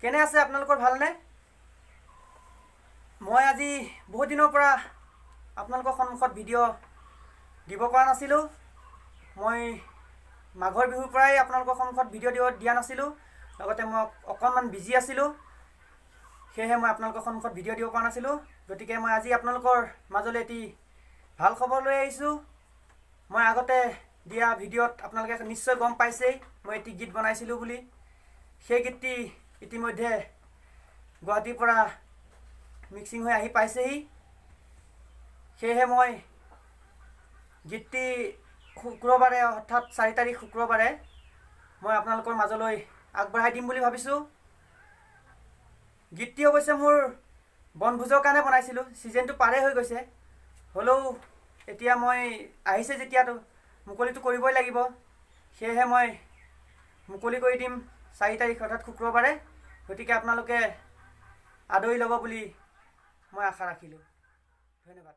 কেনে আছে আপোনালোকৰ, ভালনে? মই আজি বহুত দিনৰ পৰা আপোনালোকৰ সন্মুখত ভিডিঅ' দিব পৰা নাছিলোঁ। মই মাঘৰ বিহুৰ পৰাই আপোনালোকৰ সন্মুখত ভিডিঅ' দিয়া নাছিলোঁ। লগতে মই অকণমান বিজি আছিলোঁ, সেয়েহে মই আপোনালোকৰ সন্মুখত ভিডিঅ' দিব পৰা নাছিলোঁ। গতিকে মই আজি আপোনালোকৰ মাজলৈ এটি ভাল খবৰ লৈ আহিছোঁ। মই আগতে দিয়া ভিডিঅ'ত আপোনালোকে নিশ্চয় গম পাইছেই মই এটি গীত বনাইছিলোঁ বুলি। সেই গীতটি ইতিমধ্যে গুৱাহাটীৰ পৰা মিক্সিং হৈ আহি পাইছেহি। সেয়েহে মই গীতটি শুক্ৰবাৰে, অৰ্থাৎ 4 তাৰিখ শুক্ৰবাৰে মই আপোনালোকৰ মাজলৈ আগবঢ়াই দিম বুলি ভাবিছোঁ। গীতটি অৱশ্যে মোৰ বনভোজৰ কাৰণে বনাইছিলোঁ। ছিজনটো পাৰেই হৈ গৈছে, হ'লেও এতিয়া মই আহিছে যেতিয়াতো মুকলিটো কৰিবই লাগিব। সেয়েহে মই মুকলি কৰি দিম 4 তাৰিখ, অৰ্থাৎ শুক্ৰবাৰে। গতিকে আপোনালোকে আদৰি ল'ব বুলি মই আশা ৰাখিলোঁ। ধন্যবাদ।